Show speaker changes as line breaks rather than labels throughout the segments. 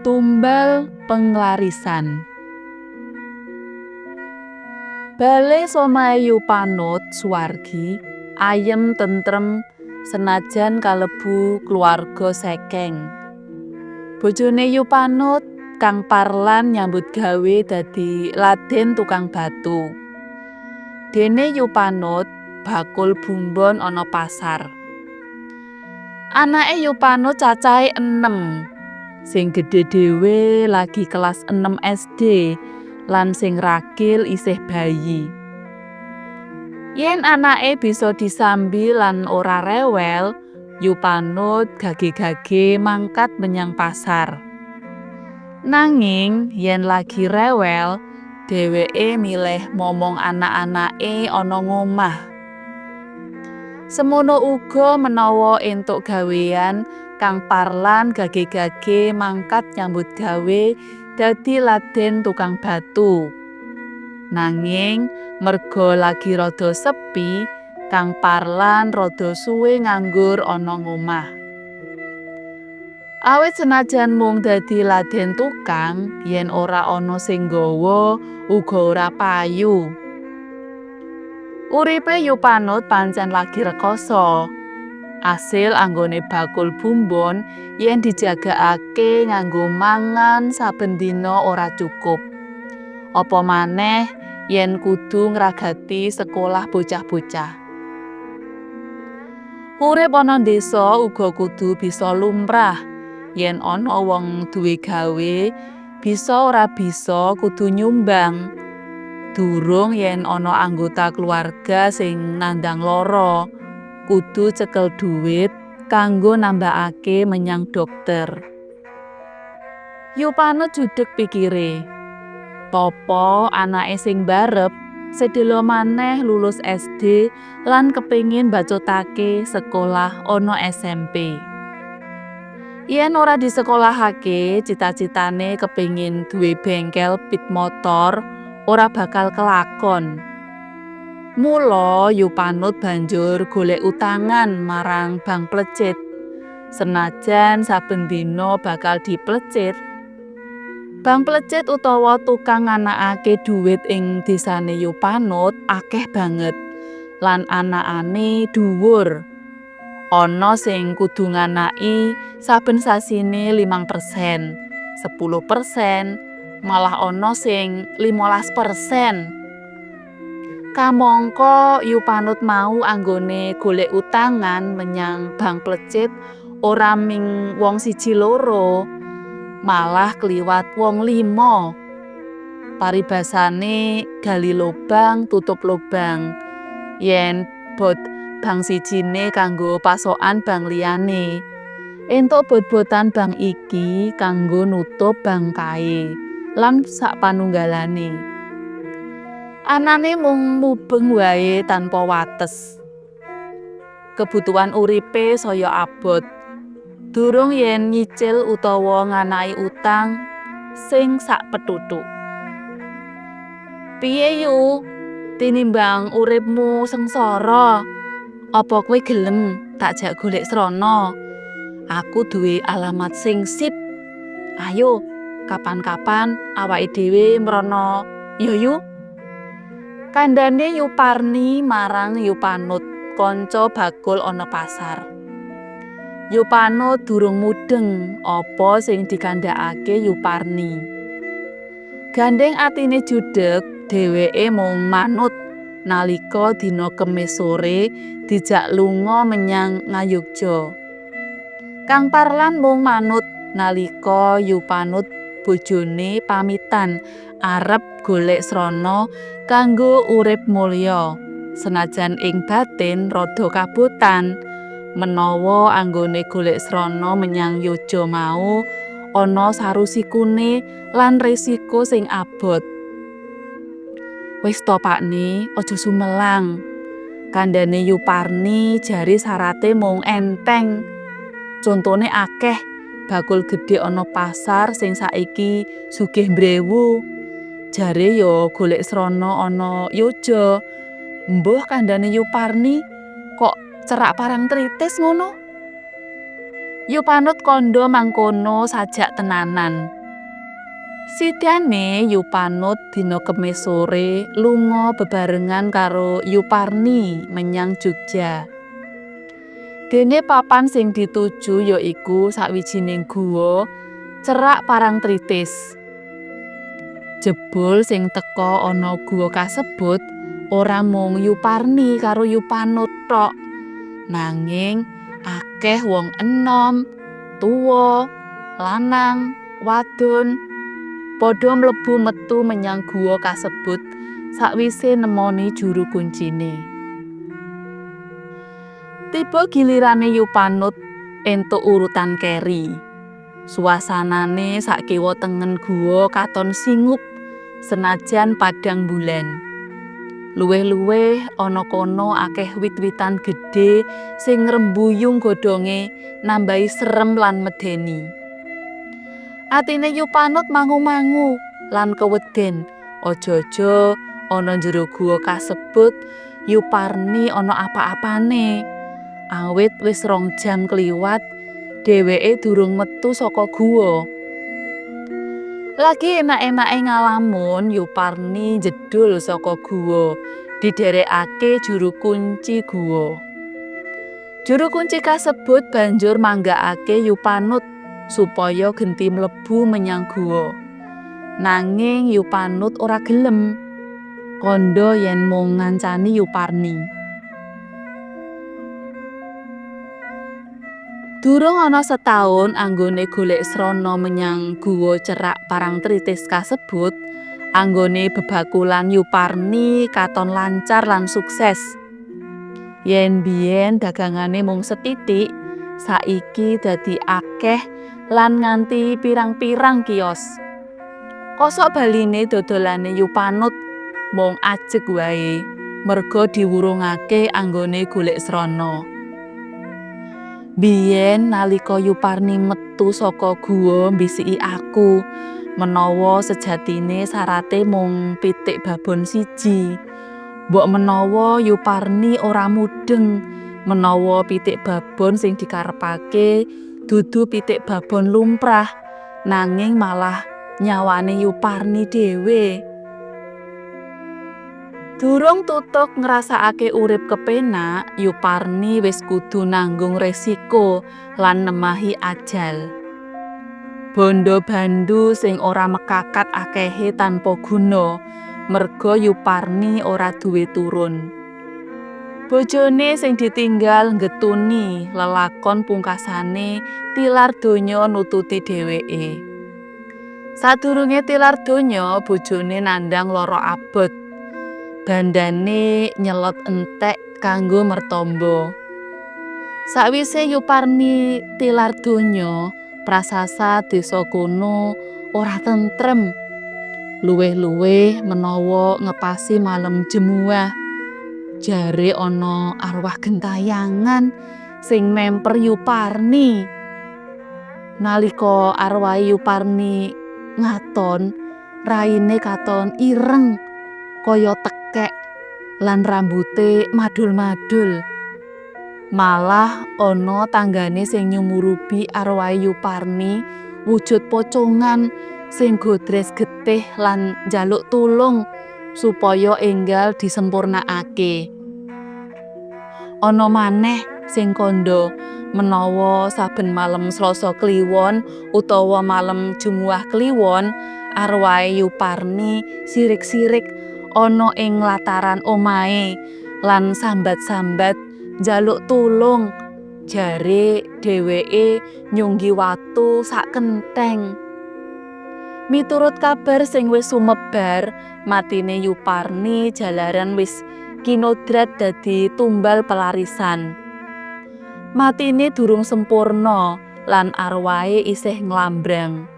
Tumbal penglarisan. Bale somahe Yu Panut Suwargi ayem tentrem senajan kalebu keluarga sekeng. Bojone Yu Panut Kang Parlan nyambut gawe dadi laden tukang batu. Dene Yu Panut bakul bumbon ana pasar. Anake Yu Panut cacahe 6. Sing gedhe dhewe lagi kelas 6 SD lan sing ragil isih bayi. Yen anake bisa disambi lan ora rewel, Yu Panut gage-gage mangkat menyang pasar. Nanging yen lagi rewel, dheweke milih momong anak-anake ana ngomah. Semono uga menawa entuk gawean, Kang Parlan gage-gage mangkat nyambut gawe dadi laden tukang batu. Nanging merga lagi rada sepi, Kang Parlan rada suwe nganggur ana ngomah. Awit senajan mung dadi laden tukang, yen ora ana sing nggawa uga ora payu. Uripe Yu Panut pancen lagi rekoso. Asil anggone bakul bumbon yen dijagakake nganggo mangan saben dina ora cukup. Apa maneh yen kudu ngragati sekolah bocah-bocah. Urip ana desa uga kudu bisa lumrah. Yen ana wong duwe gawe, bisa ora bisa kudu nyumbang. Durung yen ana anggota keluarga sing nandang lara, kudu cekel dhuwit kanggo nambakake menyang dokter. Yu Panut judeg pikire. Topo anake sing mbarep sedelo maneh lulus SD lan kepingin bacotake sekolah ana SMP. Yen ora disekolahake, cita-citane kepingin duwe bengkel pit motor ora bakal kelakon. Mula Yu Panut banjur golek utangan marang bank plecit. Senajan saben dina bakal diplecit. Bank plecit utawa tukang nganakake dhuwit ing desane Yu Panut akeh banget lan anakane dhuwur. Ana sing kudu nganaki saben sasine 5%, 10%, malah ana sing 15%. Kamangka Yu Panut mau anggone golek utangan menyang bank plecit ora ming wong siji loro, malah kliwat wong lima. Paribasane gali lobang tutup lobang. Yen bot bank sijine kanggo pasokan bank liyane. Entuk bot-botan bank iki kanggo nutup bank kae lan sapanunggalane. Anane mung mubeng wae tanpa wates. Kebutuhan uripe saya abot. Durung yen nyicil utawa nganaki utang sing sakpethuthuk. Piye Yu? Tinimbang uripmu sengsara, apa kowe gelem tak jak golek srana? Aku duwe alamat sing sip. Ayo, kapan-kapan awake dhewe mrono ya Yu. Kandhane Yu Parni marang Yu Panut, kanca bakul ana pasar. Yu Panut durung mudheng apa sing dikandhakake Yu Parni. Gandheng atine judeg, dheweke mung manut nalika dina Kemis sore dijak lunga menyang Ngayogja. Kang Parlan mung manut nalika Yu Panut bojone pamitan arep golek srana kanggo urip mulya. Senajan ing batin rada kabotan menawa anggone golek srana menyang Yogja mau ana sarusikune lan resiko sing abot. Wis to Pakne, aja sumelang. Kandhane Yu Parni jare syarate mung enteng. Contone akeh bakul gedhe ana pasar sing saiki sugih mbrewu. Jare ya golek srana ana Yogja. Mbuh kandhane Yu Parni kok cerak Parangtritis ngono. Yu Panut kandha mangkono sajak tenanan. Sidane Yu Panut dina Kemis sore lunga bebarengan karo Yu Parni menyang Jogja. Dene papan sing dituju yaiku sawijining guwa cerak Parangtritis. Jebul sing teka ana guwa kasebut ora mung Yu Parni karo Yu Panut tok, nanging akeh wong enom, tuwa, lanang, wadon padha mlebu metu menyang guwa kasebut sakwise nemoni juru kuncine. Tiba gilirane Yu Panut entuk urutan keri. Suasanane sakiwa tengen guwa katon singup senajan padhang bulan. Luwih-luwih ana kono akeh wit-witan gedhe sing ngrembuyung godhonge nambahi serem lan medeni. Atine Yu Panut mangu-mangu lan keweden aja-aja ana njero guwa kasebut Yu Parni ana apa-apane. Awit wis 2 jam kliwat dheweke durung metu saka guwa. Lagi enak-enake ngalamun, Yu Parni njedhul saka guwa didherekake juru kunci guwa. Juru kunci kasebut banjur manggakake Yu Panut supaya genti mlebu menyang guwa. Nanging Yu Panut ora gelem. Kandha yen mung ngancani Yu Parni. Durung ana setaun anggone golek srana menyang guwa cerak Parangtritis kasebut, anggone bebakulan Yu Parni katon lancar lan sukses. Yen biyen dagangane mung sethithik, saiki dadi akeh lan nganti pirang-pirang kios. Kosok baline dodolane Yu Panut mung ajeg wae, merga diwurungake anggone golek srana. Biyen nalika Yu Parni metu saka guwa mbisiki aku menawa sejatine sarate mung pitik babon siji. Mbok menawa Yu Parni ora mudheng menawa pitik babon sing dikarepake dudu pitik babon lumrah, nanging malah nyawane Yu Parni dhewe. Durung tutuk ngrasakake urip kepenak, Yu Parni wis kudu nanggung resiko lan nemahi ajal. Bondo bandu sing ora mekakat akehe tanpa guna, merga Yu Parni ora duwe turun. Bojone sing ditinggal nggetuni lelakon pungkasane tilar donya nututi dheweke. Sadurunge tilar donya, bojone nandhang lara abot. Bandane nyelot entek kanggo mertamba. Sakwise Yu Parni tilar donya, prasasa desa kono ora tentrem. Luwih-luwih menawa ngepasi malem Jemuah. Jare ana arwah gentayangan sing memper Yu Parni. Nalika arwahe Yu Parni ngaton, raine katon ireng kaya tekek lan rambute madul-madul. Malah ana tanggane sing nyumurubi arwahe Yu Parni wujud pocongan sing godres getih lan njaluk tulung supaya enggal disempurnakake. Ana maneh sing kandha menawa saben malem Selasa Kliwon utawa malem Jemuah Kliwon, arwahe Yu Parni sirik-sirik ana ing lataran omahe lan sambat-sambat njaluk tulung. Jare dheweke nyunggi watu sak kentheng. Miturut kabar sing wis sumebar, matine Yu Parni jalaran wis kinodrat dadi tumbal pelarisan. Matine durung sempurna lan arwahe isih nglambrang.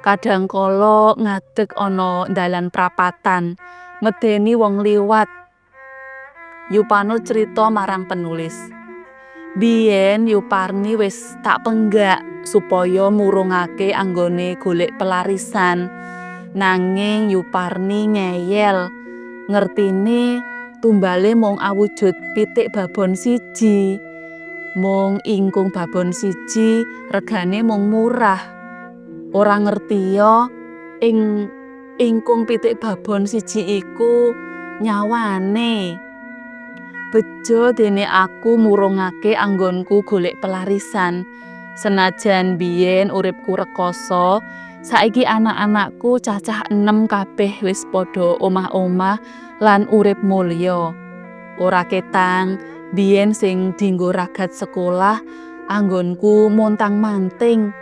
Kadhangkala ngadeg ana dalan prapatan, medeni wong liwat. Yu Panut crita marang penulis. Biyen Yu Parni wis tak penggak supaya murungake anggone golek pelarisan. Nanging Yu Parni ngeyel, ngertine tumbale mung awujud pitik babon siji. Mung ingkung babon siji regane mung murah. Ora ngerti ya Ing ingkung pitik babon siji iku nyawane. Bejo dene aku murungake anggonku golek pelarisan. Senajan biyen uripku rekoso, saiki anak-anakku cacah 6 kabeh wis padha omah-omah lan urip mulya. Ora ketang biyen sing dinggo ragat sekolah anggonku montang-manting.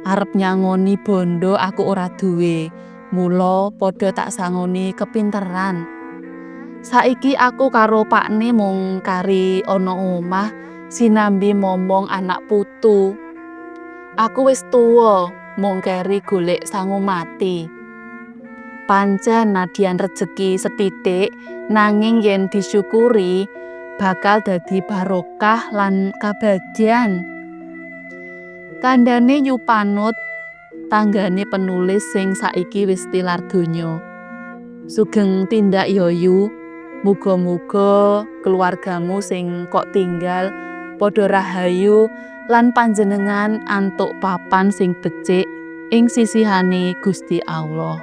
Arep nyangoni bondo aku ora duwe, mula padha tak sangoni kepinteran. Saiki aku karo pakne mung kari ana omah sinambi momong anak putu. Aku wis tuwa, mung keri golek sangu mati. Pancen nadyan rejeki sethithik, nanging yen disyukuri bakal dadi barokah lan kabagyan. Kandhane Yu Panut, tanggane penulis sing saiki wis tilar donya. Sugeng tindak ya, Yu. Muga-muga keluargamu sing kok tinggal padha rahayu lan panjenengan antuk papan sing becik ing sisihane Gusti Allah.